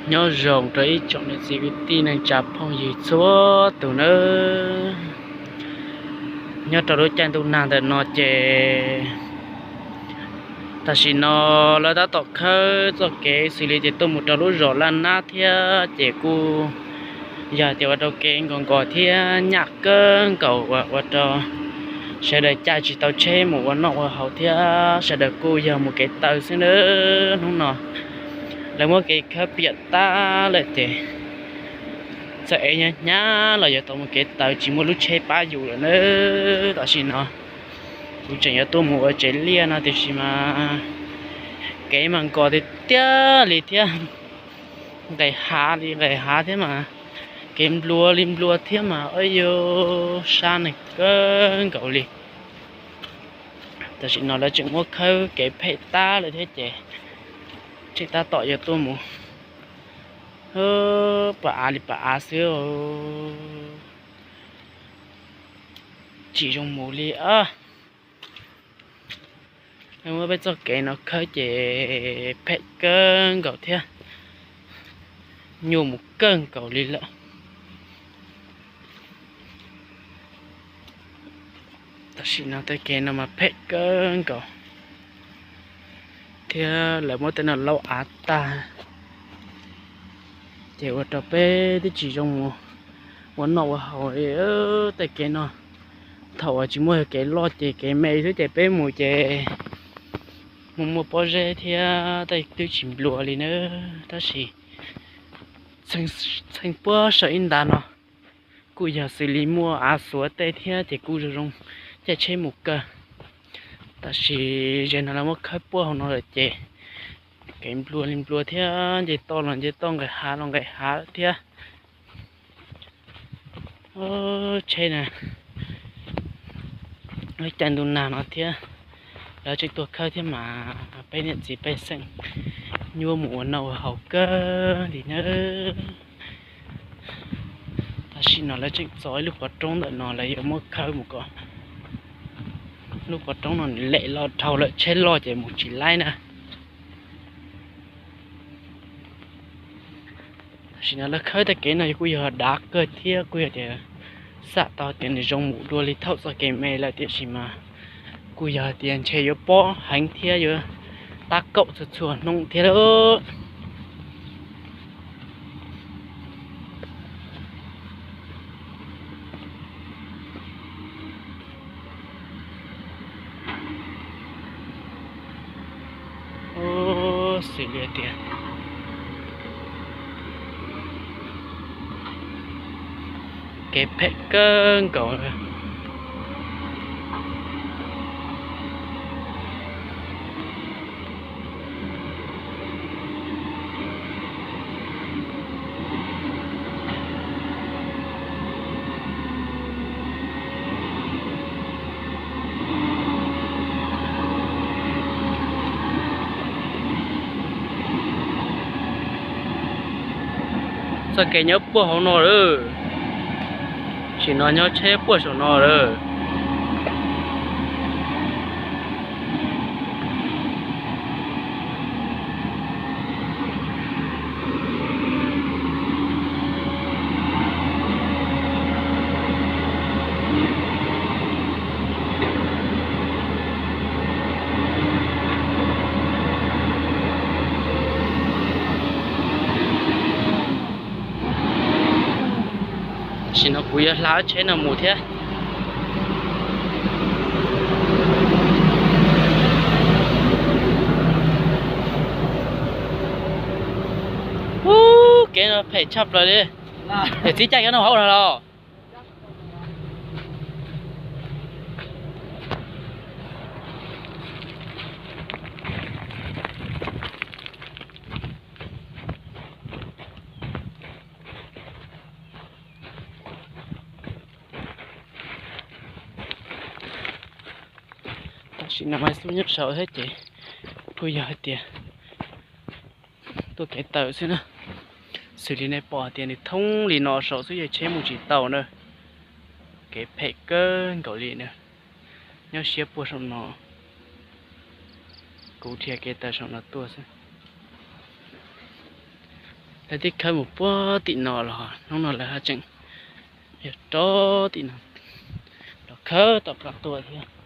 Nyob zoo rau ib tsoom niam txiv kwv tij neej tsa phooj ywg txhua tus nawb. Nyob rau lub caij ntuj nag ntawm no ces tam sim no lawv tab tom khawb txoj kev xws li ces tuaj mus rau lub zos Laj Nab thiab ces kuj yog tias ua rau kev nkos nkos thiab nyaj kawg nkaus ua rau sawv daws caij tsis tau tsheb mus ua noj ua haus thiab sawv daws kuj yog mus kev taw xwb nawb. Hnub no lawv muab kev khawb piam tag lawm ces txawm ev hnyav hnyav los yuav tau mus kev taw tsis muaj lub tsheb pab yus lawm nawb. Tam sim no kuv tseem yuav tuaj mus ua tsev liaj no tiam sis mas kev mas nkos tiag tiag li thiab, nqes hav li nqes hav thiab mas kev nplua li nplua thiab mas, yuav sab neeg kawg nkaus li. Tam sim no lawv tseem muab khawb kev phem tag lawm thiab ces tseem tab tom yuav tuaj mus pam av li pam av xwb, tsis zoo mus li. Muab peb txoj kev no khawb ces phem kawg nkaus thiab, nyuaj mus kawg nkaus li lawm. Tam sim no tej kev no mas phem kawg nkaus thiab lawv muab tej no laub av tag ces ua rau peb twb tsis zoo mus ua noj ua haus li tej kev no. Thaum uas tsis muaj kev loj ces kev me xwb ces peb mus ces mus muaj pob zeb thiab tej twb tsis nplua li nawb. Tab sis txheej puag saum ib nta no kuj yog xws li muaj av xuav tej thiab ces kuj zoo zoo caij tsheb mus kawg. Tab sis ze no lawv muab khawb puag hauv no lawm ces kev nplua li nplua thiab nce toj los nce toj, nqes hav los nqes hav thiab. Tsheb na, caij ntuj nag no thiab lawv tseem tuaj khawb thiab mas peb niam txiv pej xeem nyuaj mus ua noj ua haus kawg li nawb. Tam sim no lawv tseem txo ib lub qhov roob ntawm no lawv yuav muab khawb mus kom lub qhov roob no nws lem los dhau lawm tsheb loj ces mus tsis laib na. Tam sim no lawv khawb tej kev no kuj yog dav kawg thiab kuj yog tias xam tau tias nws zoo mus dua li thaum txoj kev me lawm tiam sis mas kuj yog tias ntshe yuav pob heev thiab yuav tab kaum txhua txhua hnub thiab lawm. Xws li tias kev phem kawg nkaus. Txoj kev nyob puag hauv no lawm, sim no nyob tsheb puag saum no lawm. Tam sim no kuv yuav hla tsheb no mus thiab. Ub, kev no phem tshaj plaws li. Es txib caij kev no hauv no los. Tam sim no mas xub nyob saud thiab ces kuj yog hais tias tuaj kev taw xwb na. Xws li nej pom hais tias nws thoob li no saud xwb yog tsheb mus tsis tau na. Kev phem kawg nkaus li na. Nyob siab puag saum no, kuv dhia kev taw saum no tuaj xwb. Lawv twb khawb mus puag tim no los hnub no lawv haj tseem yog rov tim no los khawb tom qab tuaj thiab.